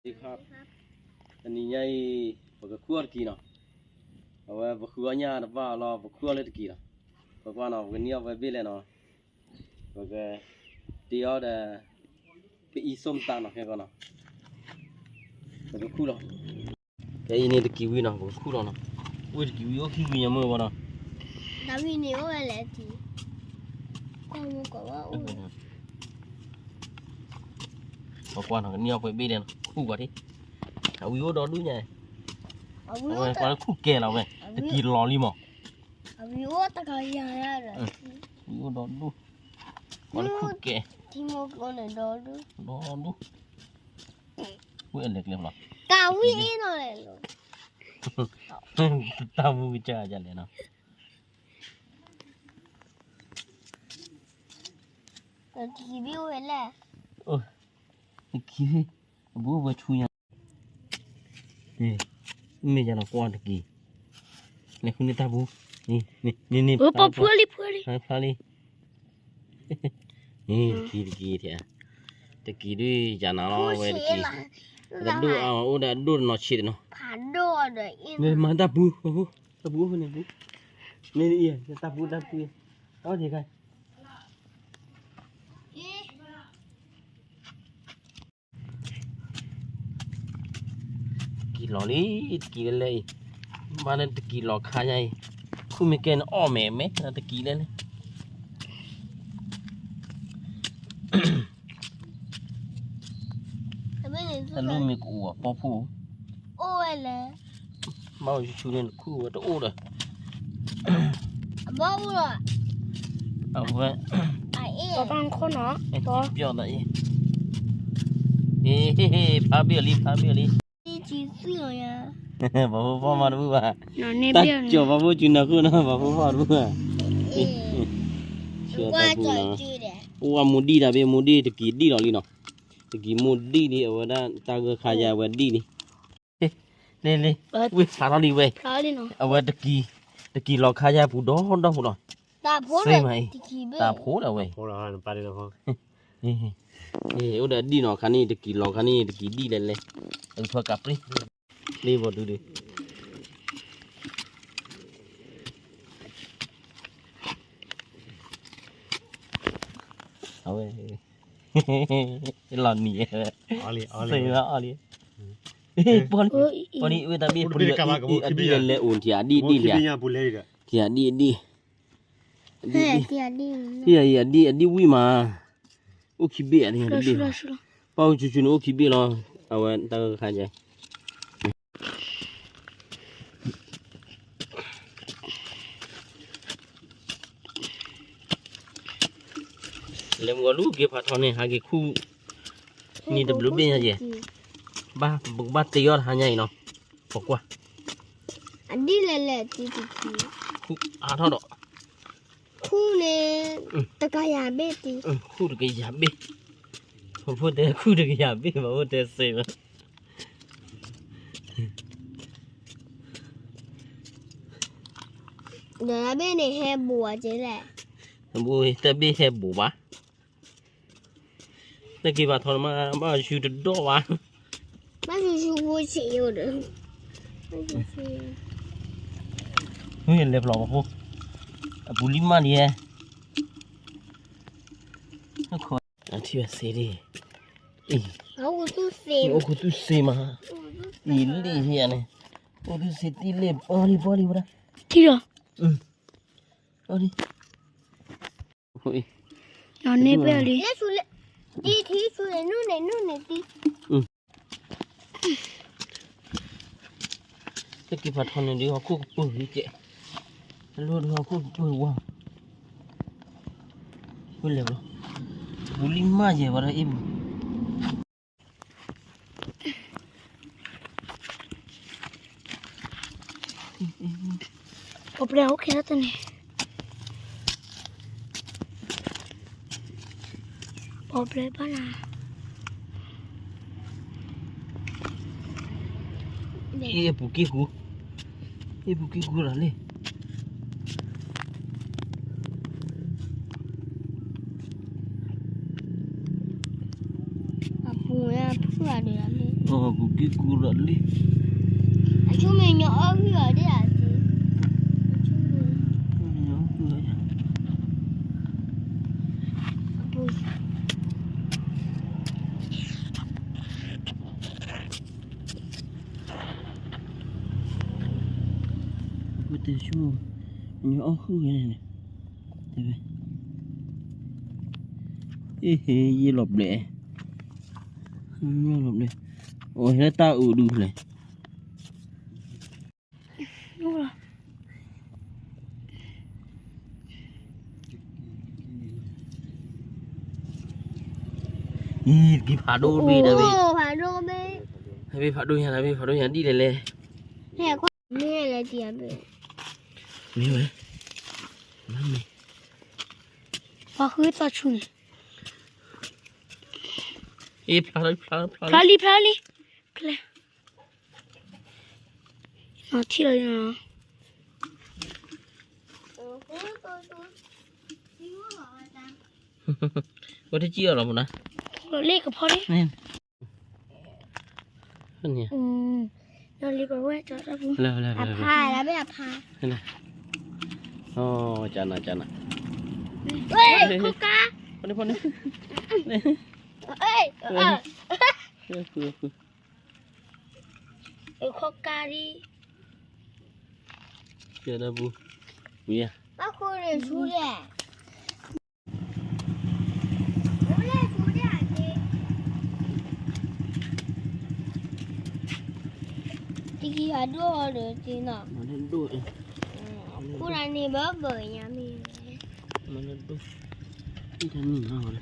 ဒီး တနံၤညါအံၤ ပကခူၣ်အီၣ်တကံၤနီၤ, အဝဲပဃုအီၣ်ညၣ်တဘၣ်လီၤ ပခူၣ်အီၣ်လၢတကံၤလီၤ, ပကွၢ်နီၤ ပကနံၣ်အီၣ်ပှဲၤဘ့ၣ်လဲၣ်နီၤ, ပကတ့အီၣ်ဒီး ပအံၤစိၢ်မတၤနီၤ ခဲကီနီၤ, ပကခူၣ်လီၤ, ဖဲအံၤန့ၣ်တကံၤဝံၤနီၤ ပကခူၣ်လီၤနီၤ, ဝံၤတကံၤဝံၤအိၣ်ခံဝံၤညါမုၢ်ဘီနီၤ, တၢ်ဝံၤန့ၣ်အိၣ်ဝဲလဲၣ်တံၤ, ကွၢ်မုၢ်ကီးဝဲအိၣ် ပကွၢ်နီၤ ကနံၣ်အီၣ်ပှဲၤဘ့ၣ်လဲၣ်နီၤ ခူၣ်ကွၢ်ထံ, အဝံၤအိၣ်ဒီဒူၣ်ညါ, အဝဲကွၢ်လၢခူၣ်ကဲလီၤဝဲ, တကံၤလီၤလံမး, အဝံၤအိၣ်တကယၤ, ကွၢ်လၢခူၣ်ကဲ, ထံမိၢ်ကျိန့ၣ်ဒီဒူၣ်, ဒီဒူၣ်, ဝဲအလဲၤကျဲဖျီ, ကဝံၤအ့နီၤလဲၣ်လီၤ, တၢ်မူကစၢ်ယလဲၣ်နီၤ တကံၤဘ့ၣ်ဝဲလဲၣ်, တကံၤဘ့ၣ်, အဘူးအဝဲဆူညါ, မ့ၢ်ယၤနီၤကွၢ်တကံၤ, လဲၤဃုန့ၢ်တၢ်ဘူး, န့ၣ်, ပဖျါလံ, ဖျါလံ, တကံၤတကံၤ, တကံၤဒုးယၤနၤလီၤဝဲတကံၤ, တဒိၣ်အအိၣ်ဒီးအဒိၣ်တနီၤဆံးတနီၤ, မၤတၢ်ဘူး, တၢ်ဘူးန့ၣ်ဘူး, မ့ၢ်အံၤ, တၢ်ဘူးတၢ်ဘူး, အီၣ်က့ၤခါ တကံၤလီၤလံ, တကံၤလဲၣ်လဲၣ်အံၤ, ဘၣ်လၢတကံၤလီၤခါညါအံၤ, ခူၣ်မ့ၢ်ကဲန့ၣ်အီၣ်မဲာ်မဲာ် တကံၤလဲၣ်လဲၣ်, တၢ်လူၢ်မ့ၢ်ကအိၣ်အပီၢ်ဖှိၣ်, အိၣ်ဝဲလဲၣ် ဘၣ်အိၣ်ဆူၣ်ဆူၣ်န့ၣ် နခူၣ်ဝဲတအိၣ်ဒီး, အဘၣ်အိၣ်လီၤ, အဝဲ, ပှၤဘၣ်ခိၣ်နီၤ, ပျီၣ်သးအံၤ, ဖးဘ့ၣ်အီၤလံ ဖးဘ့ၣ်အီၤလံ, ပှၤဖိဖီၣ်မးတဘူၣ်ဘၣ်, တၢ်ကၠီၤပှၤဖိဆူၣ်နၤခိၣ်နီၤ ပှၤဖိဖီၣ်တဘူၣ်ဘၣ်, အိၣ်ဝဲမိၢ်ဒံၣ်တၢ်ဘ့ၣ် မိၢ်ဒံၣ်တကံၤဒံၣ်လီၤလံနီၤ, တကံၤမိၢ်ဒံၣ်လံ အဝဲဒၣ်တၢ်ဂၢၢ်ခါယါအဝဲဒံၣ်လံ လ့လ့, ဝ့ၢ်ဖးထီၣ်လံဝဲ, အဝဲတကံၤ, တကံၤလီၤခါယါပူၤဒီဒီပူၤလီၤ, စ့မးအံၤ, တၢ်ဖိဒီးဝဲ, အိၣ်ဒီးအဒံၣ်နီၤ ခါန့ၣ် တကံၤလီၤခါန့ၣ် တကံၤဒံၣ်လဲၣ်လဲၣ်, အဖၢကးပြ့, လ့ဘီဒုဒု အဝဲ, လီၤနံၤ, စ့လီၤအီၤလံ, ပီၢ်လံ, ပီၢ်လံ ဝဲတၢ်ဘ့ၣ်ပှၤလံ, အဒံၣ်လဲၣ်လဲၣ်အိၣ်ထံ အဒံၣ်ဒံၣ်လံ, ထံအဒံၣ်အဒံၣ်, အဒံၣ်, အဒံၣ်ဝံၣ်မး, အိၣ်ခံဘ့ၣ်အဒံၣ်တဘ့ၣ်, ပၢ်အိၣ်ဆူၣ်ဆူၣ်န့ၣ်အိၣ်ခံဘ့ၣ်လီၤ, အဝဲတၢ်ဂၢၢ်ခါယါ လဲၤမုၢ်ဂီၤလူၤက့ၤဖးထီန့ၣ် ဟးက့ၤခူၣ်, နံၤတဘျုးဘ့ၣ်ညါယဲၢ်, ဘၣ်ပကဘၣ်တ့အီၣ်တဟါညါအံၤနီၤ, ပကွၢ်, အဒ်လဲၣ်လဲၣ်တံၤတံၤ, ခူၣ်အါထီၣ်ဒီး, ခူၣ်န့ၣ်, တကယၤဘ့ၣ်တံၤ, ခူၣ်တကယၤဘ့ၣ်, ပဖိတဲခူၣ်တကယၤဘ့ၣ် ပဖိတဲစ့လီၤ ဒီးတၢ်ဘ့ၣ်န့ၣ်ဟဲဘူးအက့လဲၣ်, တၢ်ဘ့ၣ်ဟဲဘူးဘၣ်, တၢ်က့ၤဘၣ်ထီၣ်မး ဘၣ်ဆူတဒီၣ်ဘၣ်, ဘၣ်ဆူဆူဖိဆံးယိဒီး, မ့ၢ်လဲၤဖျိးပဖိ, အပူၤလံမးလံ, အထံၣ်ဘၣ်စ့ဒံး, အိၣ်ခူသူၣ်စ့မး, အံၤလံဟံၣ်န့ၣ်, အိၣ်ခူသူၣ်စ့တံၢ်လံ ပီၢ်လံပီၢ်လံဝဲဒၣ်, ထံၣ်လီၤ, ပီၢ်လံ န့ၣ်ပၢၢ်လံ, တက့ၤဖးထီန့ၣ်ဒ်ဟီၣ်ခိၣ်ကပၢၢ်လံ, ကဲ, အလိၣ်ဒ်ဟီၣ်ခိၣ်ကပၢၢ်ဝါ, ဝဲလဲၤဘျီ, ပူၤလံမးယဲၢ်ဝဲဒၣ်အ့ၣ်ပူၤ ပီၢ်ပျဲၢ်အိၣ်ခဲလၢာ်တန့ၣ်, ပီၢ်ပျဲၢ်ဘၣ်နၤ, အ့ၣ်ပူၤက့ၢ်ဃူ, အ့ၣ်ပူၤက့ၢ်ဃူလီၤလံ, အပူၤဖုၣ်အဒံးလီၤလံ ကူက့ၤကူရၤလံ. အဆိကမိၣ်ညီအီၣ်ဂံၢ်အီၤဒ်အံၤ, အဆိကမိၣ်ညီအီၣ်ဂံၢ်အီၤ, ပတဲဆိကမိၣ်ညီအီၣ်ဂံၢ်န့ၣ်, တဲဝဲ, အ့ဟ့ ယဲၢ်လီၤဘျဲၣ်, ယဲၢ်လီၤဘျဲၣ်, အိၣ်ဟဲတၢ်အုးဒုးလဲၣ်. အံၤ တကံၢ်ဖးဒိၣ်တဘ့ၣ်တဘ့ၣ်, ဖးဒိၣ်တဘ့ၣ်, ဖးဒိၣ်ညါတဘ့ၣ်, ဖးဒိၣ်ညါဒ်လဲၣ်လဲၣ်, မ့ၢ်လဲၣ်တံၢ်အဘ့ၣ်, မ့ၢ်ဝဲ, မ့ၢ်, ပှၤဃုသီဆူန့ၣ်, အ့ ဖျါလံ ဖျါလံ ဖျါလံ ဖျါလံ, ဖျါလံ, နီၢ်ထံၣ်လီၤနီၤ, ဝဲတကံၢ်အီၤလီၤမနၤ, လ့ကဖီလံ, နီၢ်လံကဝဲၢ်ကၠီတၢ်ပူၤ, အဖါ, လၢအဖါ, ကနၤ ကနၤ, ခိၣ်ကါ, ဖီန့ၣ် ဖီန့ၣ်, ခိၣ်ကါလံ, ကနၤပူၤ, ဝံၤဧါ, ဘၣ်ဃိန့ၣ်ဆူလဲၣ်. တကံၢ်ဖးဒိၣ်အီၤဒီးက့နီၤ, ခိၣ်နၤန့ၣ်ဘၣ်ဘၣ်ညါမ့ၢ်, မ့ၢ်လံပူၤ, အအံၤဝံၤတ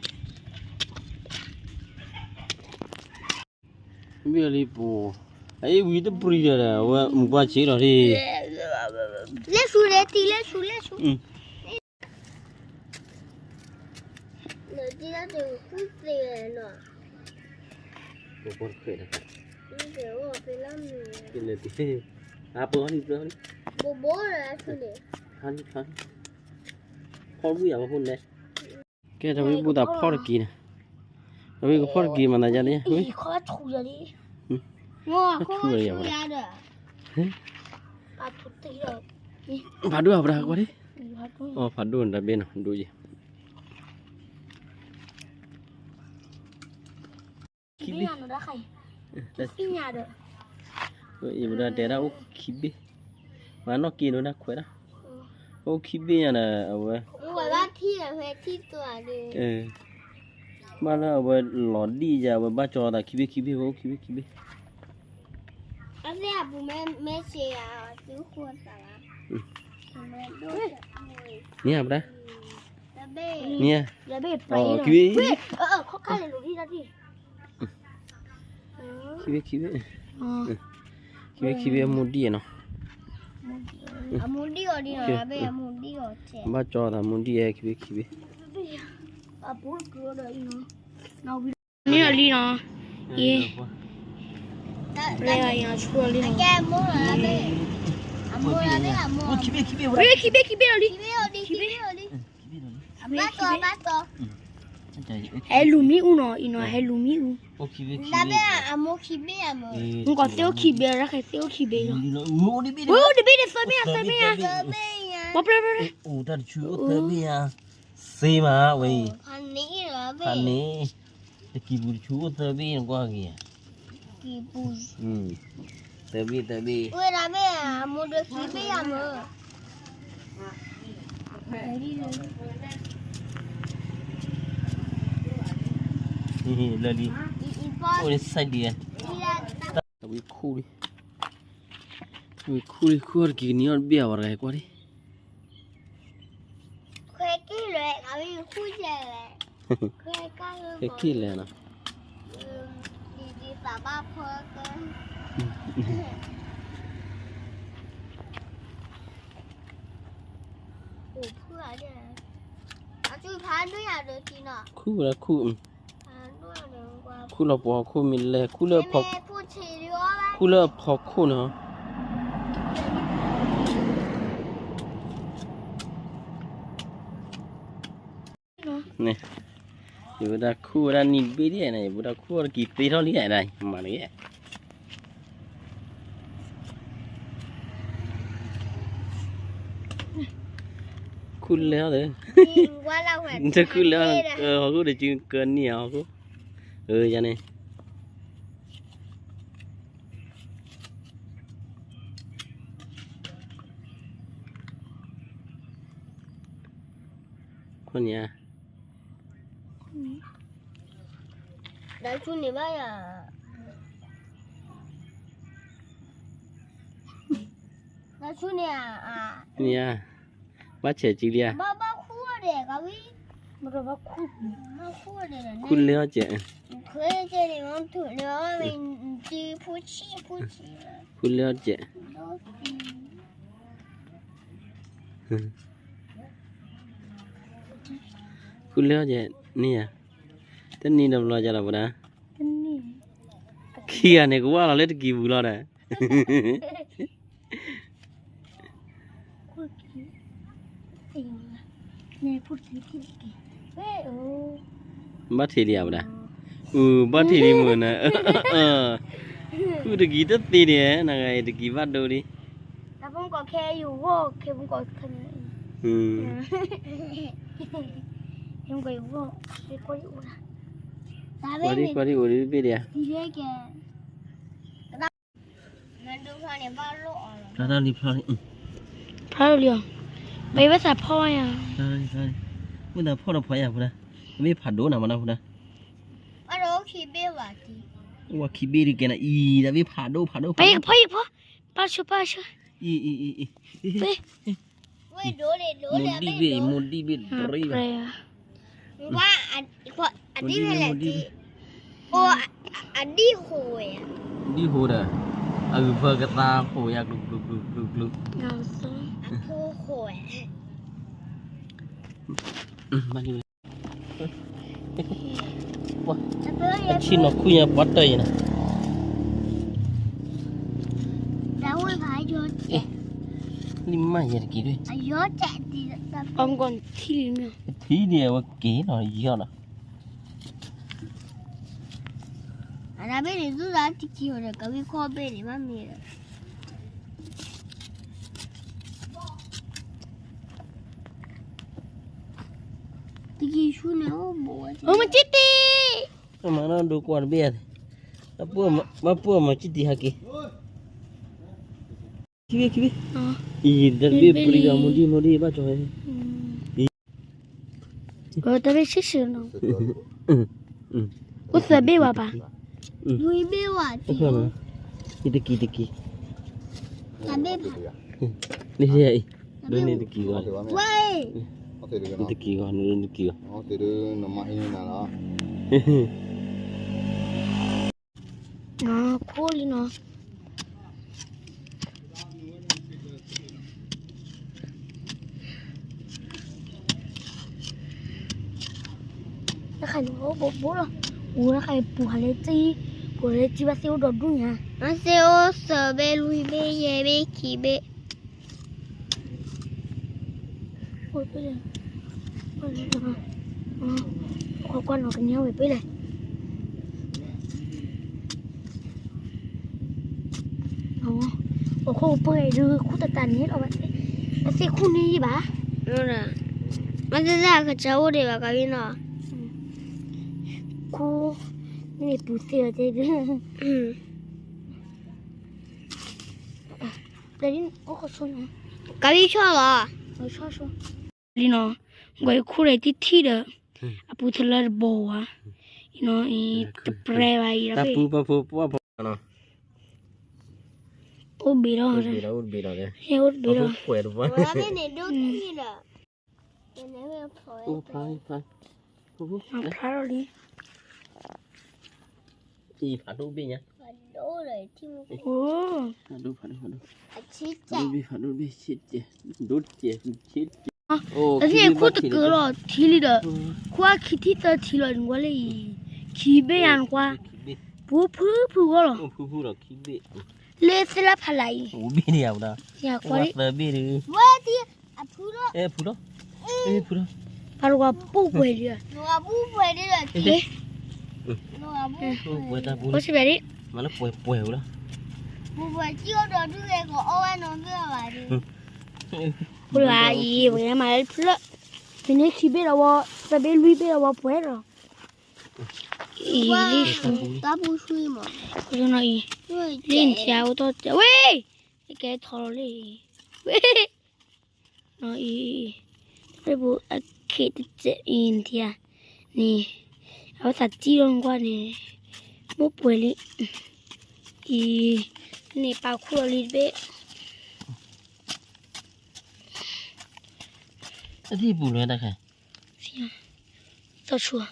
ပျံၤဒီး အဝဲမူပှၢ်ဆံးလီၤဒ်, လဲၤဆူလဲၤတံၢ် လဲၤဆူ လဲၤဆူ, လၢတံၢ်လၢတံၢ်ဃုသ့နီၤ, ပှၤတခွဲးတၢ်, အပှၤလံပှၤလံ, ဘိဘိလၢဆူန့ၣ်, ဖီဝံၤအဝဲဖိန့ၣ်, ကဲ တဝံၤဘူၣ်သးဖီၣ်တက့ၤန့ၣ်, တဝံၤကဖီၣ်တက့ၤမၤသးယါလံ, ထူလီၤယါ, ဖးဒိၣ်အပဒါကွၢ်လံ, အဖးဒိၣ်တဘ့ၣ်နီၤ ဒိၣ်ယဲၢ်, ခံဘ့ၣ်, အံၤပဒၣ်တဲဒၣ်အိၣ်ခံဘ့ၣ်, ပှၤနီၣ်က့ၤဒိၣ်ဒၣ်ခွဲးဒၣ်, အိၣ်ခံဘ့ၣ်ညါဒီး အဝဲ, ဘၣ်လၢအဝဲလီၤဒံၣ်ယါ အဝဲဘၣ်ကၠီသးခံဘ့ၣ်ခံဘ့ၣ် ဝဲအိၣ်ခံဘ့ၣ်ခံဘ့ၣ်, မ့ၢ်ဧါပဒၣ်, မ့ၢ်ဧါ, ခံဘ့ၣ်, ခံဘ့ၣ်, ခံဘ့ၣ်, ခံဘ့ၣ်, အမိၢ်ဒံၣ်နီၤ, ဘၣ်ကၠီသးမိၢ်ဒံၣ်ဧါ ခံဘ့ၣ်ခံဘ့ၣ်, န့ၣ်လီၤလံနီၤ, အံၤ, လဲၤဂၤအံၤဆူလီၤလံနီၤ, ခံဘ့ၣ်ခံဘ့ၣ်လီၤလံ, ခံဘ့ၣ်, ဟဲလူၤမံအူနီၤ, အံၤနီၤ ဟဲလူၤမံအူ, မ့ၢ်ကီးသ့ၣ်အိၣ်ခံဘ့ၣ်, ရၣ်ဃဲသ့ၣ်အိၣ်ခံဘ့ၣ်လီၤ, အိၣ်တဘ့ၣ်န့ၣ် သၢမ့ၢ်ဧါ သၢမ့ၢ်ဧါ, ပှၤပျဲၢ်ပျဲၢ်, အိၣ်တၢ်တဆူအိၣ်သၢမ့ၢ်ဧါ, သ့မးဝဲအံၤ, ဖးန့ၣ်, တကံၢ်ပူၤတဆူအိၣ်သၢမ့ၢ်နကွၢ်က့ၤဧါ, သၢမ့ၢ် သၢမ့ၢ်, ဝဲဒၣ်မ့ၢ်အမိၢ်ဒီးခံဘ့ၣ်ယါမး လၢလံ, အိၣ်လၢ side ဒံး, ဝံၤခူၣ်လံ, ဝံၤခူၣ်လံ ခူၣ်အီၤတက့ၤကနံၤအီၣ်တဘ့ၣ်အဝဲတဂၤကွၢ်လံ, ခွဲက့ၤလဲၣ်နီၤ, ခူၣ်ဝဲဒၣ်ခူၣ်, ခူၣ်လီၤပှီၤခိၣ်မ့ၢ်လဲၣ်, ခူၣ်လၢအဖီခိၣ်န့ၣ်, န့ၣ်, ယဝဲဒၣ်ခူၣ်ဝဲဒၣ်နံၤတဘ့ၣ်ဒ်န့ၣ်, ယဝဲဒၣ်ခူၣ်အီၤတက့ၤသ့ထီၣ်လံဒ်, မၤတဂ့ၤ, ခူၣ်လဲအီၤသ့, နတခူၣ်လဲအီၤ, ဟီၣ်ခိၣ်တစုကနံၣ်ဧါဟီၣ်ခိၣ်, အၢ ယၤန့ၣ် ခီၣ်ညါ, ဒီးဆူန့ၣ်ဘၣ်ယၤ, ဒီးဆူန့ၣ်ဧါ, ညါ, ဘၣ်ဆဲးစုလံဧါ, ဘၣ်ခူၣ်ဒဲးကဝံ, ခူၣ်လဲအီၤကဲး, ခူၣ်လဲအီၤကဲး, ခူၣ်လဲအီၤကဲး, နံၤဧါ, တနံၤဒီးဘျီကဒီးပဒၣ်, ခံဂၤန့ၣ် ကဝၢ်လီၤလၢတကံၤပူၤလီၤဒီး ဘၣ်ထံးလံဧါဝဲဒၣ်, အူ ဘၣ်ထံးလံမုၢ်နၤ, အူတကံၤတသ့ဒံး, နဂၤအံၤတကံၤဘၣ်ဒိလံ, ကွၢ်ဒံကွၢ်ဒံအိၣ်ဒံးတဘ့ၣ်ဒံးဧါ, ဖျါထီၣ်လံဖျါထီၣ်လံ, ဖျါလံ, ပဘၣ်သးဖီၣ်ဝဲယၤ, မ့ၢ်သးဖီၣ်ဒီးဖီၣ်ယၤဖိဒၣ်, တမ့ၢ်ဖးဒိၣ်နၤမနီၤဖိဒၣ်, အိၣ်ဝဲခံဘ့ၣ်ဒုးကဲနၤအံၤ တမ့ၢ်ဖးဒိၣ်ဖးဒိၣ်ဖးဒိၣ်, ဖီၣ်ယၤဖီၣ်, ပၢ်ဆိပၢ်ဆိ, အံၤအံၤအံၤအံၤ, မိၢ်ဒံၣ်ဘ့ၣ်အံၤ မိၢ်ဒံၣ်ဘ့ၣ်တရံးဘၣ်, အဒံၣ်ဟိဝဲ, ဒံၣ်ဟိဒီး အဂုၢ်ဖၢကသါဟိယၤကျူကျူကျူကျူကျူ, အဆံၣ်နီၤခူၣ်ညါပှၤတၢၢ်အံၤနၤ, လံမးယဲၢ်တကံၤဒ်, ထံၣ်ဒံးအဝဲက့ၤနီၤယီၤနီၤ အတၢ်ဘ့ၣ်န့ၣ် သူၣ်သးတကံၤအီၤဒီး ကဝံခီၣ်ဘ့ၣ်န့ၣ် ဘၣ်မ့ၢ်ဒီး တကံၤဆူန့ၣ် အိၣ်ဘိးဝဲ အိၣ်မက့ၢ်တံၢ် မၤနီၢ်ဒိကွၢ်တဘ့ၣ်ဧါ, ဘၣ်ပှၢ်မၤကံၣ်တံၢ်ဟဲက့ၤ ခံဘ့ၣ် ခံဘ့ၣ်, အံၤ တဘ့ၣ်ပျံၤဒီး မိၢ်ဒံၣ် မိၢ်ဒံၣ် ဘၣ်ကၠီၤဝဲ, တဘ့ၣ်ဆံးဆံးနီၤ, အိၣ်သၢဘ့ၣ်ဝဲဘၣ်, လွံၢ်ဘ့ၣ်ဝဲ, ယတကံၤ တကံၤ, တဘ့ၣ်ဘၣ်, လၢအံၤ, ဒိးန့ၢ်တကံၤဂီၤ, တကံၤဂီၤ, ဒိးန့ၢ်တကံၤဂီၤ ခိၣ်လံနီၤ, တခါန့ၣ် အိၣ်ဘိးဘိးလီၤ, အိၣ်တခါအံၤ ပူၤဟးလၢကံၢ်, ပူၤဟးလၢကံၢ်ဘၣ်သ့ၣ်အိၣ်ဒီးဒူၣ်ညါ, ဘၣ်သ့ၣ်အိၣ်သၢဘ့ၣ် လွံၢ်ဘ့ၣ် ယဲၢ်ဘ့ၣ် ခံဘ့ၣ် အိၣ်ပ့ၢ်လဲၣ်, ကွၢ်ကွၢ်နီၤ ကညီဝဲပ့ၢ်လဲၣ်, အိၣ်ခိၣ်ပှဲၤဒုး ခူၣ်တတးန့ၣ်လီၤ, အသ့ၣ်ခူၣ်န့ၢ်ယံၣ်ဘၣ်, မ့ၢ်သ့ၣ်သ့ၣ် ကစၢ်အိၣ်ဒံးဘၣ်ကီးနီၤ, ခူၣ်န့ၢ်ပူၤသ့အီၤတဲဒုး ကဘၣ်ဆီၣ်လံနီၤ, ကွၢ်ခူၣ်ဒီးတထံၣ်ဒီး အပူၤသလၢတဘီဝါ, တပြဲဘၣ်အံၤ, အိၣ်ဘ့းလီၤ, အိၣ်ဘ့းလီၤ, အိၣ်ဘ့းလီၤ, ဖးဒိၣ်လံ, ဖးဒိၣ်ဘ့ၣ်ညါ, ဖးဒိၣ်, ဖးဒိၣ်ဘ့ၣ် ဖးဒိၣ်ဘ့ၣ် ဆံးကဲး, ဒိၣ်ကဲး, ဆံးကဲး, အသ့ၣ်ခူၣ်တကၢလီၤ ထံလံဒီး, ခူၣ်အခံထံၣ်သၢထံလီၤ နကွၢ်လၢအံၤ, ခံဘ့ၣ်ယါနကွၢ်, ပူၤဖုဖုဂီၢ်လီၤ, လၢသလၢဖးလၢအံၤ, ယကွၢ်လံ, ဝဲသံ အဖုလီၤ, ဖုလီၤ, ဖုလီၤ, ပှၤတဝၤပူၤပှဲၤဒံး, ပှဲၤဒံး, မၤလၢပှဲၤပှဲၤဝဲလီၤ, ပှဲၤပှဲၤကံၣ်အိၣ်ဒီးဒုးဂဲၤကီးအီၣ်ဝဲနီၤမ့ၢ်ဘၣ်ဒံး, ဖိလၢအံၤ ပကမၤလၢဖျၢၣ်, မ့ၢ်န့ၢ်ခံဘ့ၣ်ဒီးဝဲ, တဘ့ၣ်လွံၢ်ဘ့ၣ်ဒီးဝဲပှဲၤဒီး, အံၤလံဆူ, တၢ်ပူၤဆူအံၤမး, လံနထံအိၣ်တီၢ်တဲဝဲ, ကဲထီၣ်လံ, ဝဲ, အံၤ, တၢ်ပူၤအခ့တစဲးအံၤနထံဧါ, န့ၣ်, အဝဲသးတံၢ်လီၤနကွၢ်န့ၣ်, မိၢ်ပှဲၤလံ, အံၤ, န့ၣ်ပာ်ခူၣ်လီၤလံတဘ့ၣ် အသံၣ်ပူၤလဲၣ်တခါ, သီၣ်ဆူၣ်,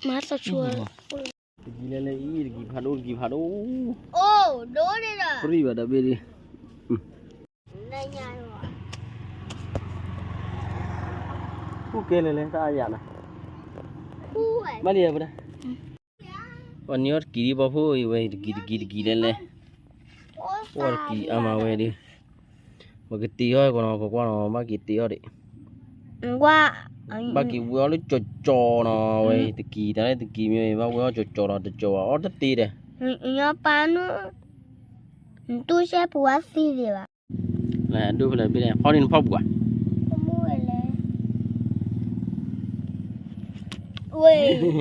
မၤသီၣ်ဆူၣ်, တကံၤလဲၤလဲၤအံၤ တကံၤဖးဒိၣ် တကံၤဖးဒိၣ်, ပရံၣ်ဘၣ်တဘ့ၣ်ဒံး, အိၣ်ကဲလဲၤလဲၤ တၢ်အယၤနၤ, ဘၣ်လံယၤပဒၣ် ပှၤန့ၢ်အီၣ်တကံၤဒံး ပှၤဖိအံၤဝဲ တကံၤတကံၤတကံၤလဲၤလဲၤ, အီၣ်တကံၤအါမးဝဲဒံး, ပကတ့အီၣ်ကီးနီၤ ကကွၢ်နီၤ ဘၣ်က့ၤတ့အီၣ်ဒံး, ဘၣ်က့ၤဝဲအီၣ်လၢကၠီၤကၠီၤနီၤဝဲ တကံၤ တၢ်လၢတကံၤမ့ၢ် ဘၣ်ဝဲအီၣ်ကၠီၤကၠီၤဒီး တကၠီၤဘၣ်အီၣ်တသ့ဒီး, ပၢ်န, နတူၢ်စဲပူၤဝဲသံဒံးဘၣ် ဒိၣ်ဖဲလဲၣ်ဘ့ၣ်လဲၣ် ဖီဒံးနဖီပူၤဧါ, ကၠီ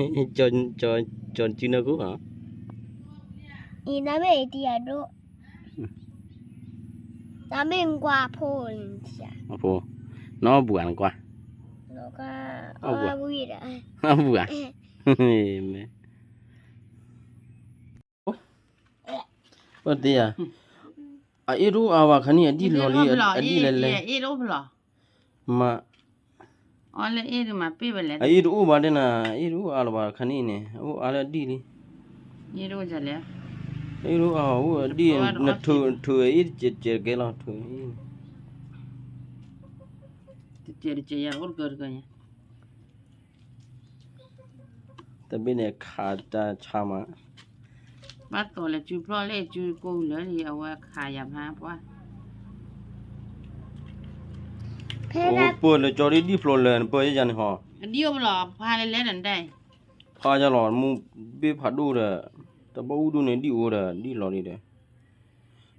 ၤစုနၢ်ခိဧါ, အံၤနမ့ၢ်အံၤတံၤအဒိၣ်, တၢ်မ့ၢ်နကွၢ်ဖိ, အဖိ, နအီၣ်ပူၤဧါနကွၢ်, အီၣ်ပူၤဧါ, မ့ၢ် အိၣ်တ့ၢ်ဧါ, အအ့ၣ်တအိၣ်အါဘၣ်ခါန့ၣ် အဒံၣ်လီၤလံ အဒံၣ်လဲၤလဲၤ, မ့ၢ်, အအ့ၣ်တအိၣ်ဘၣ်ဒဲနၤ အအ့ၣ်တအိၣ်အါလၢၤဘၣ်ခါန့ၣ်န့ၣ် အအိၣ်အါလၢအဒံၣ်လံ, အအ့ၣ်တအိၣ်အါ အအိၣ်အဒံၣ်, နထုးအ့ၣ်တကဲးကဲးလီၤ ထုးအ့ၣ် တကဲးတကဲးယၤအိၣ်တကၢၢ်တကၢၢ်ညါ တဘ့ၣ်န့ၣ်ခးတၢ်ဆါမး, ဘၣ်သိးလဲၤစုဖျီၣ်လၢစုကိးလၢလံ အဝဲခးယၤဖးပှၢ်, ဖဲလၢပၢၢ်လၢကၠီဒ်ဒံၣ်ဖျိလၢနပၢၢ်ယဲယၤန့ၣ်ဟီ, အဒံၣ်အိၣ်လီၤဖးလဲၤလဲၤဒီးနတၢ်, ဖးယၤလီၤ မူဘ့ၣ်ဖးဒိၣ်ဒီး, တဘၣ်အူဒိၣ်န့ၣ်ဒံၣ်အိၣ်ဒီး ဒံၣ်လီၤဒံးဒီး,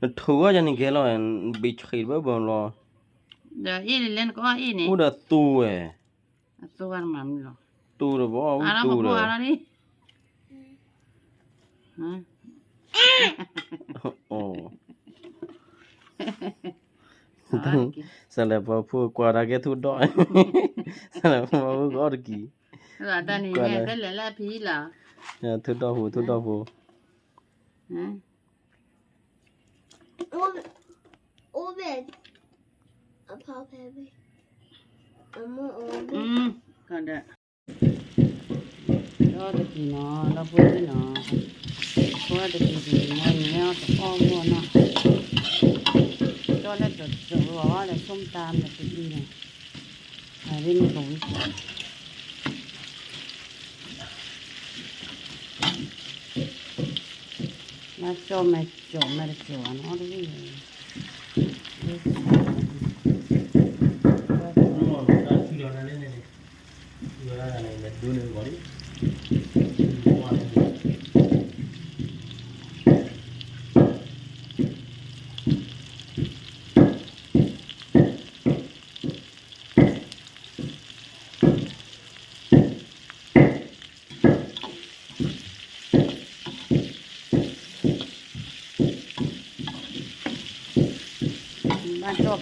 နထုးဝဲယၤန့ၣ်ကဲလီၤ, ဘ့ၣ်ဆံးတဘၢဘၢလီၤ, ဒီးအ့ၣ်လဲၤလဲၤနကအီၣ်အ့ၣ်န့ၣ်, အိၣ်ဒီးသိဝဲ, အသိဝဲတမၤမုာ်လီၤ, သိဒီးဘၣ်အူသိဒီး, စးလဲၤပှၤဖိကွၢ်တၢ်ကဲထူၣ်ဒီၣ်, စးလဲၤပှၤဖိကအီၣ်တကံၤ, တၢ်န့ၣ်, ထူၣ်ဒီၣ်ဖိ ထူၣ်ဒီၣ်ဖိ, အဖီဖဲဘ့ၣ်, အမ့ၢ်အိၣ်ဘ့ၣ်, ဒီးတကံၤနီၤ လီၤဖိသ့ၣ်နီၤ, ဖိတကံၤတကံၤနီၤ နမ့ၢ်အီၣ်တအီၣ်ဂီၢ်နီၤ, ကၠီလၢကၠီကၠီလီၤလၢ ส้มตำ ဒီးတအံၤနီၤ, အရ့မ့ၢ်ကဝံၤ မၤကၠီမဲာ်ကၠီမဲာ်တကၠီဘၣ်နီၤ တဝံၤ, ဘၣ်ကၠီ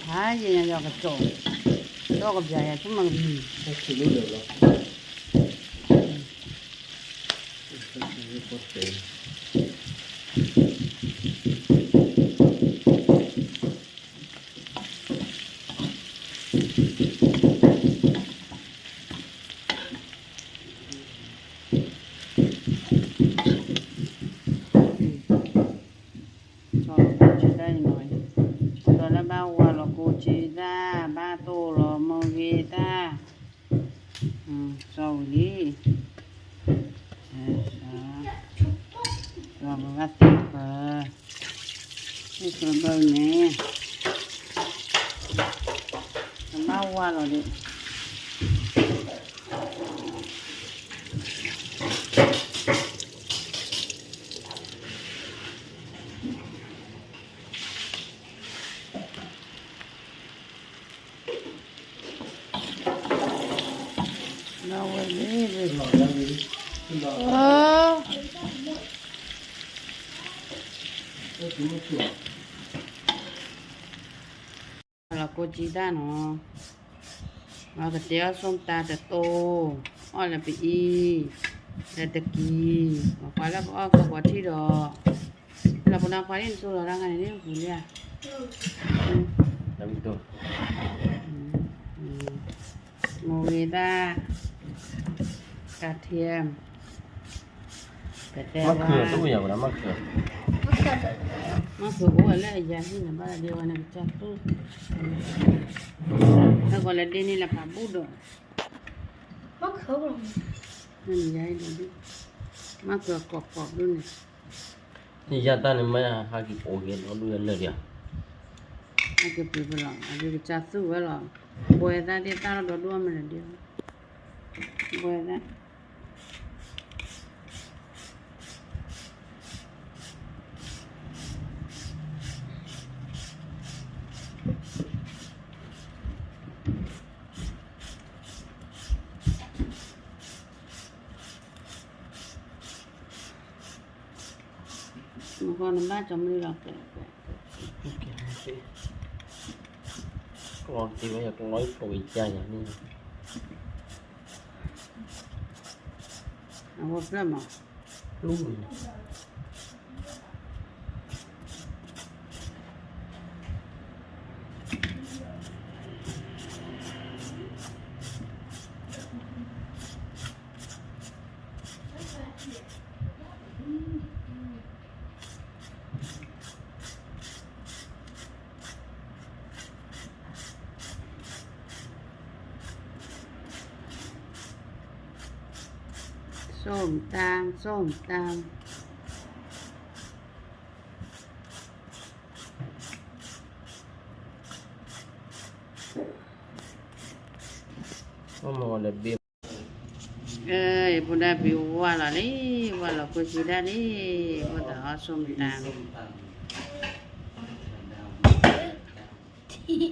ဖးယံာ်ယံာ်ကၠီ, ကၠီကပျးယၤဆိကမိၣ်ကမံၤ, ကၠီလီၤကိးဆံတၢ်အံၤနီၤ, ကၠီလၢဘၣ်ဝါလီၤကိးဆံတၢ်, ဘၣ်တိၢ်လီၤမုၢ်ဂ့ၤတၢ်, ကၠီဝံၤလံ, ကၠီပဘၣ်သ့ၣ်ဃၢၤ, သ့ၣ်ဃၢၤဘၢန့ၣ်, ကဘၣ်ဝါလီၤဒံး အ လီၤကိစံတၢ်နီၤ, ကတဲအီၣ် ส้มตำ တတိၤ, အီၣ်လၢပအံၤ, လၢတကံ, ပှၤလၢကအီၣ်ကီးပှၤထံၣ်ဒီး, လၢပနၢ်ခွါန့ၣ် နသူၣ်လီၤတၢ်ခါန့ၣ်န့ၣ် ပူၤလံဧါ, မူဂ့ၤသၣ်, ကၤထံ, ပတဲဝဲ, မ့ၢ်ခၢၣ်တအိၣ်ယၤဝဲဒၣ် မ့ၢ်ခၢၣ်, မ့ၢ်ခၢၣ်အိၣ်ဝဲလၢအယၤဟံၣ်န့ၣ် ဘၣ်ဒ်ဝဲန့ၣ်ကစၢ်သူၣ်, ဟဲကီးလၢဒ့န့ၣ်လၢဖးဘူၣ်ဒီး, မ့ၢ်ခၢၣ်, မ့ၢ်ခၢၣ်ကိးကိးဒ်န့ၣ်, ယၤတၢ်န့ၣ်မ့ၢ်ဟးက့ၤအိၣ်က့ၤဒီဒူၣ်လၢလၢာ်ဒံးဧါ, ဟဲက့ၤပှ့ၤဖဲလီၤ အဒုးကစၢ်သူၣ်ဝဲလီၤ, ဘှဲသၣ်ဒ်တၢ်လီၤဒီဒူၣ်အမဲာ်ဒီး, ဘှဲသၣ် မ့ၢ်ဃီနဘၣ်ကၠီမနုၤလီၤ, ကလီၤက့ၤဝဲယကလီၤအံၤပိာ်ကယါယၤန့ၣ်, အဝဲဖျၢၣ်မး, လူ ส้มตำ ส้มตำ ဖိဒၣ်ဖံးဝါလီၤလံ, ဝါလီၤဖိဆံးဒၣ်လံ, အိၣ်ဒီးအီၣ်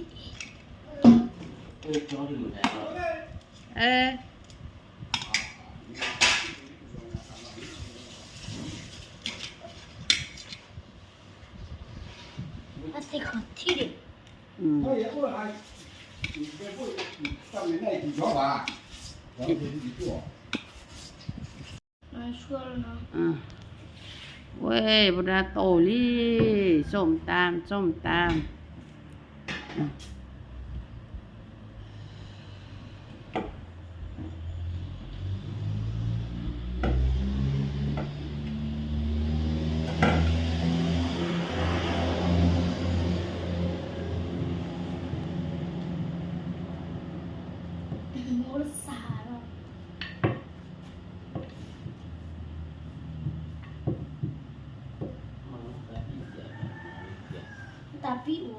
ส้มตำ, ဝဲ ဖိဒၣ်တိၢ်လံ, ส้มตำ ส้มตำ တၢ်ပံၣ်အိၣ်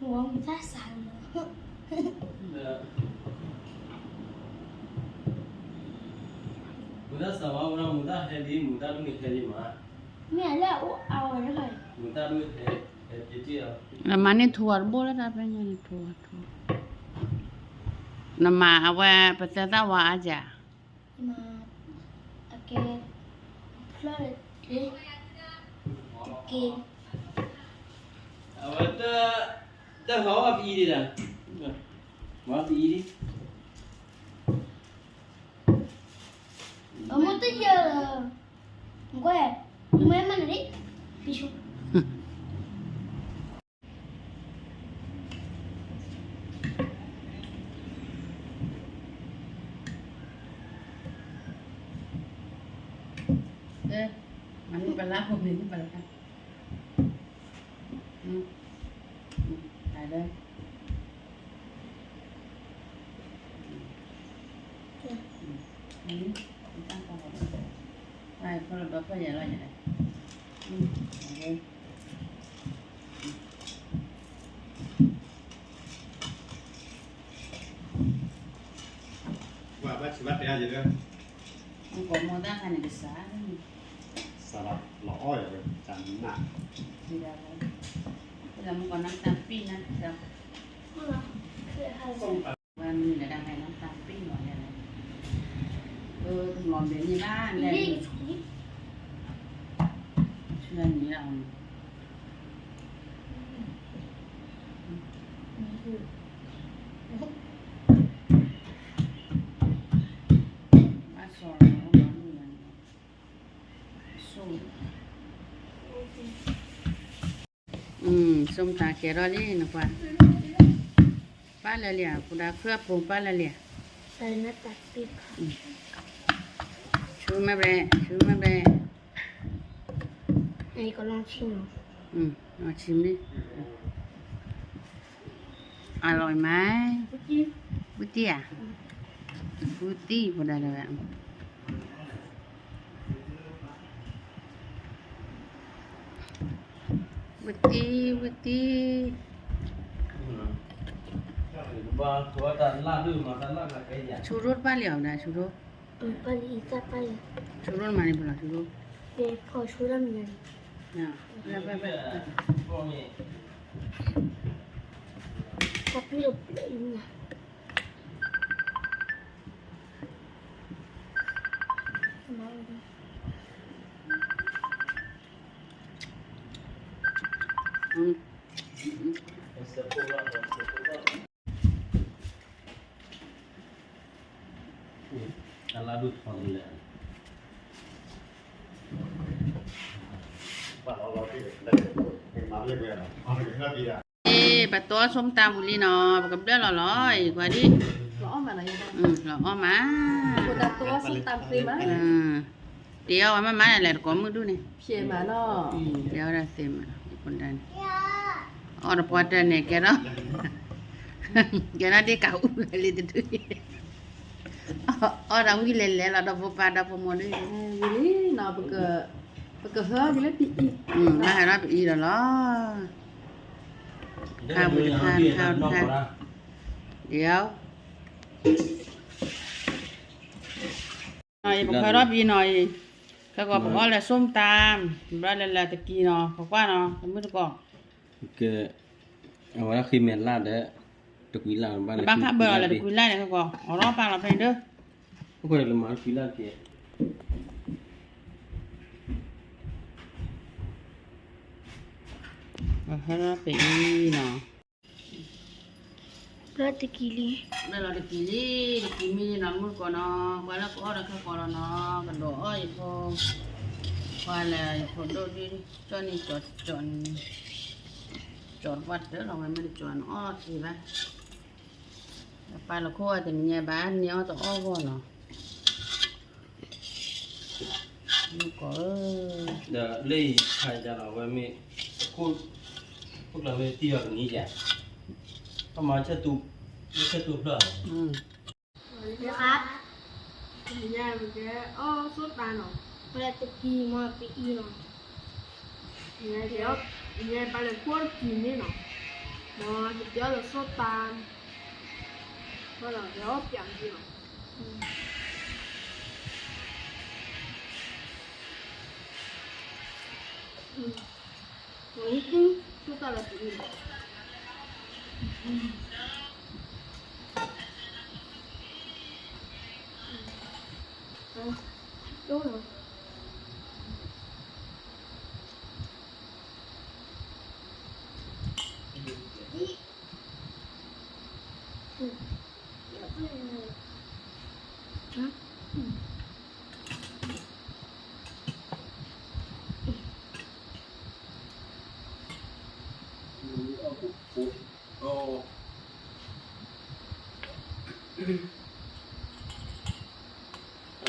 မူၤတၢ်စးလီၤ, မူၤတၢ်စးဝဲ မူၤတၢ်ဟဲလံ, မူၤတၢ်ဒိၣ်န့ၣ်ဟဲလံမး, မ့ၢ်လၢအအိၣ်အါဝဲဒၣ်, မူၤတၢ်ဒိၣ်ဟဲ, ဟဲပျ့ၤတ့ၢ်အီၤ, နမၤန့ၢ်ထူဝါတဘိလၢတၢ်ဖဲညါန့ၣ် ထူဝါထူ, နမၤအဝဲပသဲသၣ်ဝါအါယၤ အကဲ, ဖျၢၣ်, တက့ၢ်, အဝဲတၢ်ဟးအီၣ်ပအံၤဒံးဒၣ်, မၤပအံၤဒံး, အမိၢ်တယၢၢ်, ကွၢ်, မ့ၢ်မၤနၤဒံး, ပဆိ မၤန့ၢ်ပလၢ်ဖိန့ၣ် ပလၢ်, တၢ်ဒၢ, မၤန့ၢ်, တၢ်ကီၢ်, တၢ်ကီၢ်ဒီဖျၢၣ်ယဲၢ်လီၤယဲၢ်, ဘၣ်ဆၢဘၣ်တဲအါယဲၢ်လၢ, မူကီၢ်မူတၢ်ခါန့ၣ်ကစၢ်, စးလီၤအီၣ်ယဲၢ်ဝဲ တၢ်နး, လၢမူကီၢ်နၢ်တၢ်ပံၣ်နၢ်တၢ်, ဝဲမ့ၢ်လၢဒၣ်ဖဲလၢတၢ်ပ့ၢ်လီၤလဲၣ်လဲၣ်, အၢ တမီၤဘဲန့ၣ်ဘၣ်လဲၣ်, ဆူညါန့ၣ်လီၤ, ဘၣ်စီၤလီၤ, ဆိမိၣ်တၢ်ကဲထီၣ်လံနကွၢ်, ပၢ်လၢာ်လံဧါ, ပူၤဒၣ်ခွဲးအပူၤပၢ်လၢာ်လံဧါ, ဆူမဲဘဲ, ဆူမဲဘဲ, လီၤဆံမ့ၢ်, အလီၤမး, ဘူးတံၢ်ဧါ, ဘူးတံၢ်ပူၤဒၣ်ဝဲ ဝံတံၢ် ဝံတံၢ်, ဆူရိၣ်တဘၣ်လံအီၤဒၣ် ဆူရိၣ်, ဆူရိၣ်မၤန့ၣ်ပလီၤဆူရိၣ်, ပှၤတီၢ်ဆိကတၢ်ပူၤလံနီၤ ပကဘျၢၣ်လီၤလီၤအံၤကွၢ်ဒ်, လီၤအီၣ်မး, တ့အီၣ်ဝဲမးမးလဲၣ်တကိးမုၢ်ဒူၣ်န့ၣ်, တ့အီၣ်ဝဲဒၣ်သ့မး, အီၣ်တပှၢ်တၢၢ်န့ၣ် ကဲထီၣ်, ကဲထီၣ်ဒ်ကးအူလၢလံတဒု, အီၣ်ဒီးဝံၤလဲၤလဲၤလီၤဒီးဖိပၢ်ဒီးဖိမိၢ်ဒ်, ဝံၤလံနီၤ, ပကဟဲက့ၤလၢပအံၤ, ဘၣ်ဟဲထီၣ်ပအံၤဒီးလီၤ, ခါဝံၤတခါ ခါဝံၤတခါ, ယဝ်ၣ် ယပခီထီၣ်ပအံၤနီၤအံၤ, ခဲကီးပကအီၣ်လၢ ส้มตำ, ဘျီလဲၤလဲၤတကံၤနီၤ ပကွၢ်နီၤ တမုၢ်တကိး, အဝဲဒၣ်ဃ့မဲာ်လၢ်ဒီး တကွံလၢ်ဘၣ်လဲၤ, ဘၣ်ခးဘၢလီၤလဲၤတကွံလၢ်န့ၣ် ခဲကီး အီၣ်ထီၣ်ပာ်လီၤဖဲန့ၣ်ဒီး, အဃိန့ၣ်လၢမၤတကွံလၢ်က့ၤ ဟဲလီၤပအံၤနီၤ, ဘျီတကံၤလံ, ဘျီလီၤတကံၤလံ, တကံၤမံလံနီၤ မုၢ်တကိးနီၤ, ကွၢ်လၢကအီၣ်ဒီးခဲကီးလီၤနီၤ, ကဒိးအီၣ်ယဖိ, ကွၢ်လၢယဖိဒိၣ်ဒုး, ကၠီၣ်န့ၣ်ကၠီၣ်န့ၣ်, ကၠီၣ်တပှၢ်တၢၢ်လီၤ ဝဲမ့ၢ်တကၠီၣ်န့ၣ်အီၣ်တ့ၢ်ဘၣ်, ပၢ်လီၤခိၣ်အတနံၤညါဘၣ် န့ၢ်အီၣ်တအီၣ်ဂီၢ်နီၤ မုၢ်ကီးဧၢ, ဒီးလၢယခါယၤလီၤဝဲမ့ၢ်, ခိၣ်ကျၢၢ်မ့ၢ်တံၢ်အီၤကနံၤယၤ, ပမၤဆဲးတူ, ဆဲးတူဖျၢၣ်, ပကဲအီၣ်ဆိတၢ်နီၤ, ပလဲၤတကံၤမ့ၢ်ပအံၤနီၤ, ယဲပၢ်လဲၤခိၣ်တကံၤန့ၣ်နီၤ, ဒီးယကဲအီၣ်လၢဆိတၢ်, ဒီးယအီၣ်ပၠးကံၤနီၤ ဝံၤတုၤ ဆိတၢ်လီၤတံၢ်လံ, ဒိၣ်လီၤ.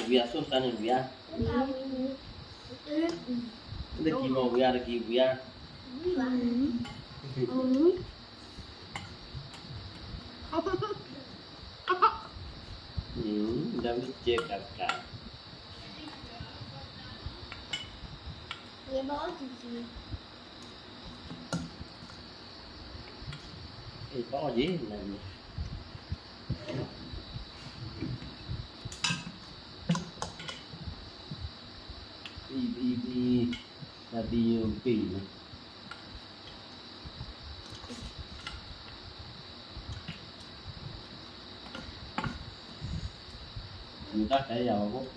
Wia ส้มตำ wia, တကံၤမ့ၢ် wia တကံၤ wia, ဒ်မ့ၢ်ကဲကးကး အ့ၣ် ပအီၣ်ယ့ၣ် နၤယ့ၣ် အံၤ အံၤ အံၤ နၤဒ်ယိၤပ့ၢ်နီၤ အံၤ မူဒါခဲယၤဘၣ်ဖိ.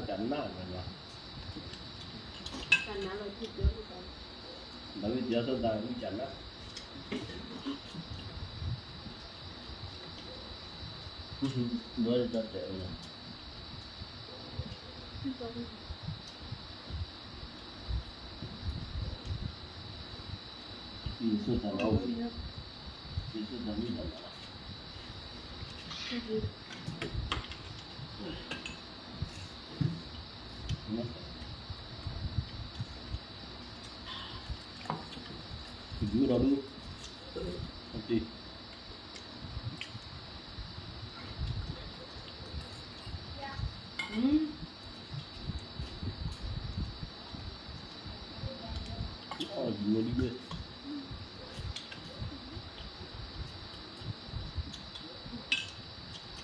ကံမိၢ်ဒံၣ် ကံမိၢ်ဒံၣ်. ဘၣ်ကၠီၤစ့တံၢ်ဒီး ကၠီၤမဲာ်ချဲန့ၣ် ဝံၣ်ဒိၣ်, တဒ့ဝံၣ်ဒိၣ်ဝံၣ်ဒိၣ်,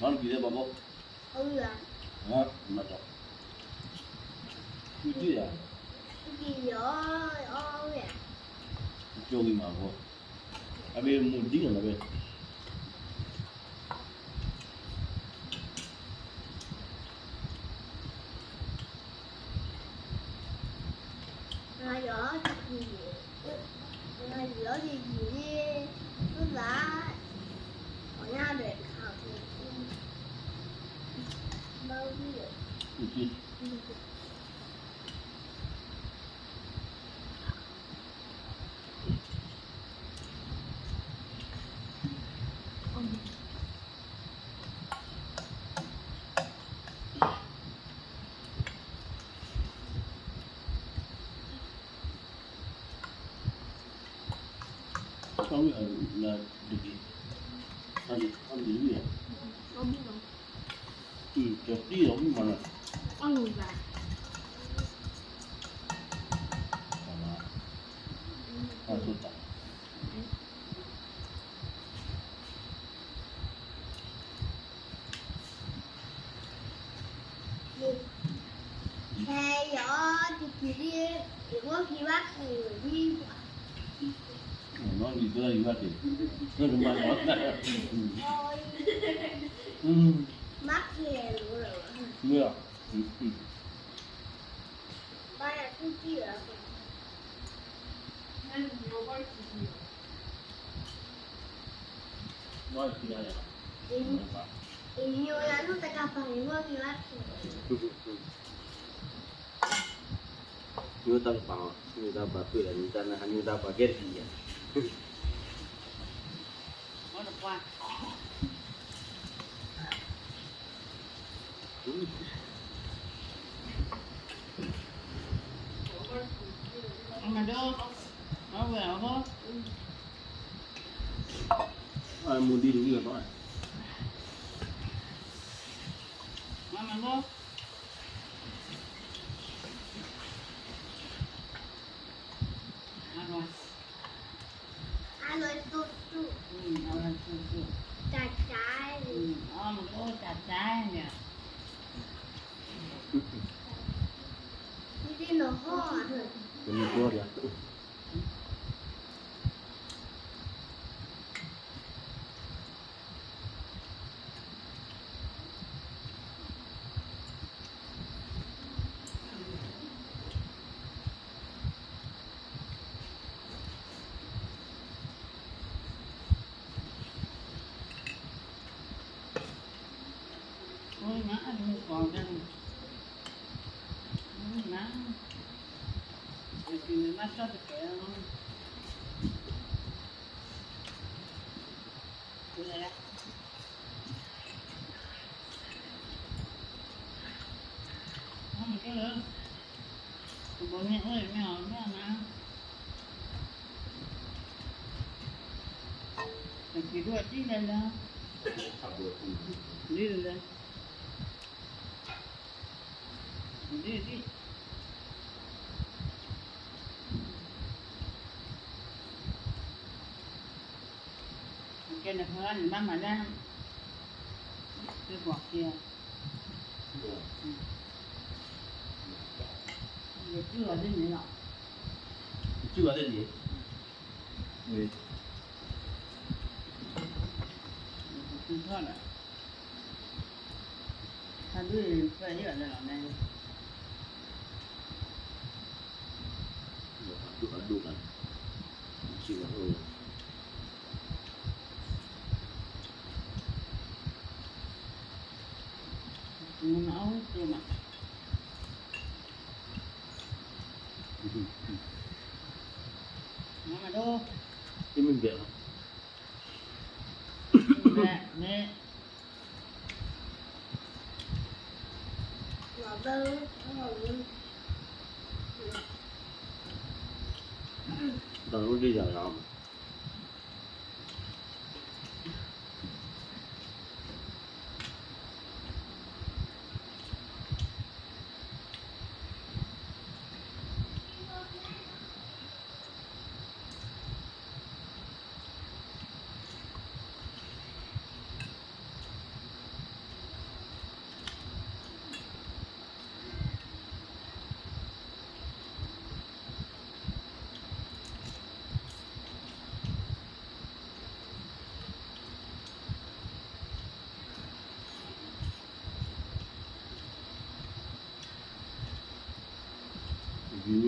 ဝံၣ်ဒိၣ်တဲဘံဘူလၢာ်လီၤ, လၢာ်ဘၢလီၤ. အီၣ်မ့ၢ်အီၤမးဖိ, နဟဲကဲ ဒၤဝံးတ့အီၣ်ဆိသးကနၣ်လီၤ, ဒၤဝံးတ့အီၣ်ဆိသးဝံၣ်ကနၣ်, ဒ်တၢ်တဲအီၤလီၤ. ယဆိသးလီၤ, ယဆိသးမ့ၢ်တၢ်လီၤ. ကဒုးဒီးဒုး, အတ့ အီၣ်ဒ်ဝဲဒ်ဝဲ, မၤတက့ၤလၢဘၣ်ဘီ, မၤတၢ်, ဝံၤဒ်ယၤ, ကၠီဝံၤမးဘီ, အဘ့ၣ်မူဒ်နီၤလီၤဘ့ၣ်. နတၢ်ကပၤ, နတၢ်ပာ်ဖှိၣ်ဒီး နတၢ်နဟး နတၢ်ပာ်ကဲတကံၢ်ယၤ. မူဒံဒ်လီၤဘၣ်. တၢ်တကဲလီၤ. ကဘီမ့ၢ်အိၣ်မ့ၢ်အီၤမ့ၢ်အီၤနၤ, ပက့ၤဒိၣ်အတံၢ်လဲၣ်လၢ, ဒ်လဲၣ်, ဒ်ဒ် ကဲန့ၣ် ဖဲန့ၣ် ဘၣ်မၤဒၣ်, ကဲပှၤကဲ, ယစုၣ်အီၤသ့ၣ်န့ၣ်လီၤ, ယစုၣ်အီၤသ့ၣ်န့ၣ်, ယစုၣ်ထီၣ်ဒီး ဟးဒုးဖဲအံၤအီၤလၢလီၤန့ၣ်, ဒိၣ်အဒိၣ်က, မ့ၢ်ဘဲးလီၤ, မ့ၢ် တၢ်အိၣ်ဒံးယၤလီၤ. ယ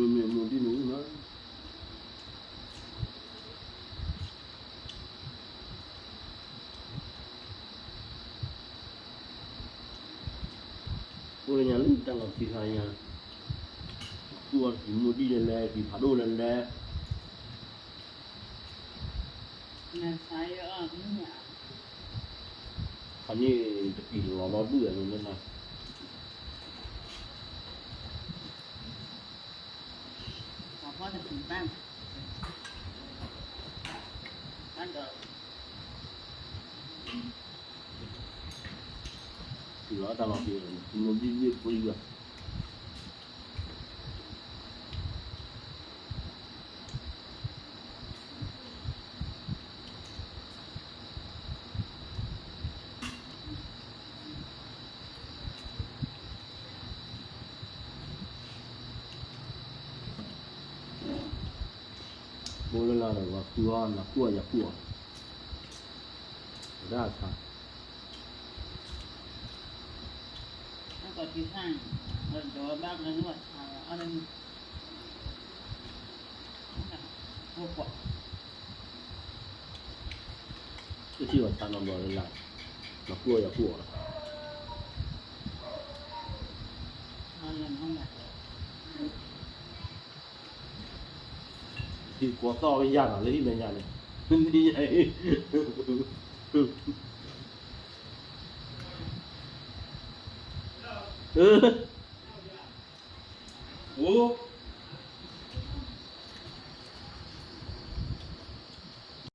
မ့ၢ်မိၢ်ဒ်န့ၣ်မး, အိၣ်လၢညါလၢတၢ်လီၤတံၢ်ခါညါ, သူၣ်အီၤတံၤမိၢ်ဒ်လဲၣ်လဲၣ် တံၤဖးဒိၣ်လဲၣ်လဲၣ်, ခါန့ၣ်တပံၤလီၤလီၤဒူၣ်ဝဲန့ၣ်လီၤ. လီၤတၢ်လီၤက့ၤ မိၢ်ဒ်န့ၣ်ပှ့ၤယွၤ ဘိလၢ်လၢ်ဒီး ပှၤဃုအီၤ နၤဃုအီၤ ယၤဃုအီၤ, ဝဲဒၣ်ဆါ, တထံၣ်ဘၣ်ဆါနီၤဘျီလၢ်လၢ်, နၤဃုအီၤ ယၤဃုအီၤလီၤ. ဟံၣ်ကွီၢ်သီၣ်ကယၤနီၤ လၢဟံၣ်မဲာ်ညါန့ၣ်, အိၣ်